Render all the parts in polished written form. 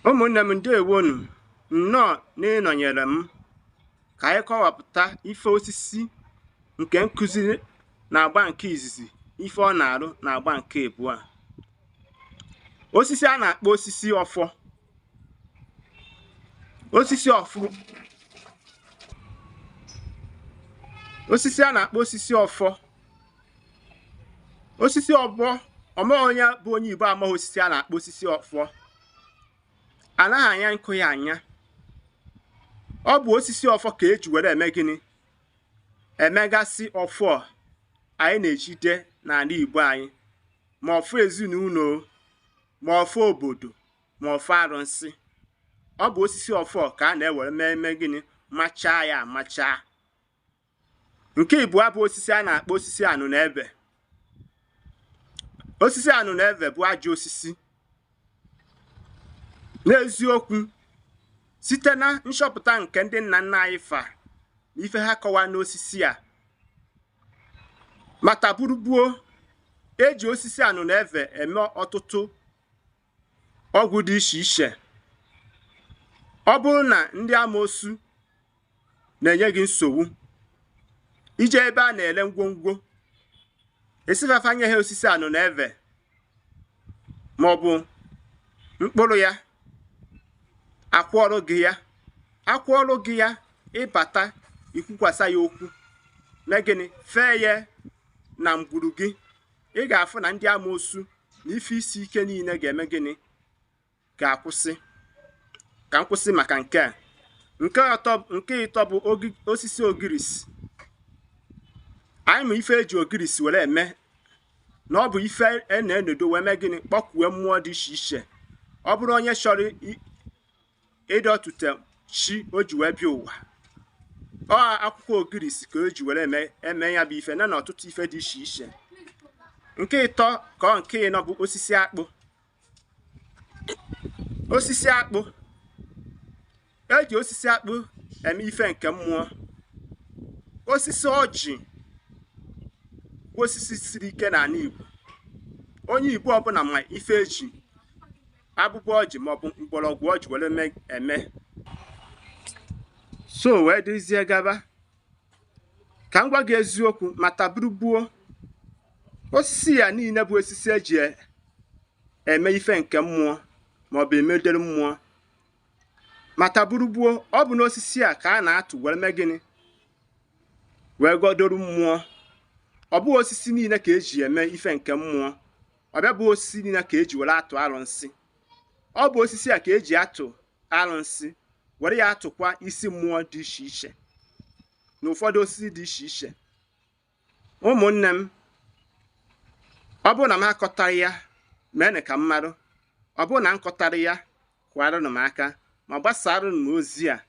Ụmụnne m, ndewonu. Nnọọ n'ịnọnyere m ka anyị kọwapụta ife osisi nke nkụzi na-agba nke izizi, ife ọ na-arụ na-agba nke abụọ. Osisi a na-akpọ osisi ọfọ. Osisi ọfụ. Osisi a na-akpọ osisi ọfọ. Osisi ọfọ, ọmaghị onye bụ onye Igbo amaghị osisi a na-akpọ osisi ọfọ. Anaghị anya nkụ ya anya. Ọ bụ osisi ọfọ ka eji were eme gịnị? Emegasị ọfọ anyị na-ejide n'ala Igbo anyị, ma ọfọ ezinụlọ, ma ọfọ obodo, ma ọfọ arụnsị. Ọ bụ osisi ọfọ ka a na-ewere mee eme gịnị? Machaa ya amachaa. Nke ịbụọ bụ osisi a na-akpọ osisi anụnụebe. Osisi anụnụebe bụ ajọ osisi. N'eziokwu, site na nchọpụta nke ndị nna nna anyị fa na ife ha kọwa n'osisi a, mata burubuo eji osisi anụnụebe eme ọtụtụ ọgwụ dị iche iche. Ọ bụrụ na ndị amoosu na-enye gị nsogbu, ije ebe a na-ere ngwongwo, esifafa nye ha osisi anụnụebe maọbụ mkpụrụ ya, akwọrọ gị ya, akwọrọ gị ya, ịbata ikwukwasa ya okwu na gịnị, fee ya na ngwuru gị, ị ga-afụ na ndị amoosu na ife isi ike niile ga-eme gịnị? Ga-akwụsị. Ka m kwụsị maka nke a. Nke atọ, nke ịtọ bụ osisi ogirisi. Anyị ma ife eji ogirisi were eme, na ọ bụ ife e na-enodo wee mee gịnị? Kpọkwue mmụọ dị iche iche. Ọ bụrụ onye chọrọ ịdọtute chi o ji wee bịa ụwa, ọ akwụkwọ ogirisi ka o ji were eme ya bụ ife na na ọtụtụ ife dị iche iche. Nke ịtọ ka ọ nke ịnọ bụ osisi akpụ. Osisi akpụ, eji osisi akpụ eme ife nke mmụọ. Osisi ọjị bụ osisi siri ike n'ala Igbo. Onye Igbo ọbụla ma ife eji abụbọ ọjị maọbụ mgbọrọgwụ ọjị were eme. So wee dịzie gaba. Ka m gwa gị eziokwu, mata burubuo osisi ya niile bụ osisi eji eme ife nke mmụọ maọbụ emedere mmụọ. Mata burubuo, ọ bụ n'osisi a ka a na-atụ were mee gịnị? Wee gọdoro mmụọ. Ọ bụghị osisi niile ka eji eme ife nke mmụọ. Ọ bịa bụ osisi niile ka eji were atụ arụnsị. Ọ bụ osisi a ka eji atụ arụnsị, were ya atụkwa isi mmụọ dị iche iche na ụfọdụ osisi dị iche iche. Ụmụnne m, ọ bụrụ na m akọtaghị ya, meenụ ka m marụ. Ọ bụrụ na m kọtara ya, kwụaranụ m aka ma gbasaranụ m ozi a.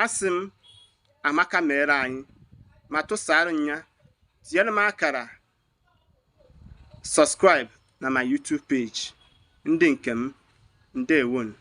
Asị m amaka mere anyị, ma tụsara m ya, tinyere m akara subscribe na my YouTube page. Ndị nke m, ndewonu.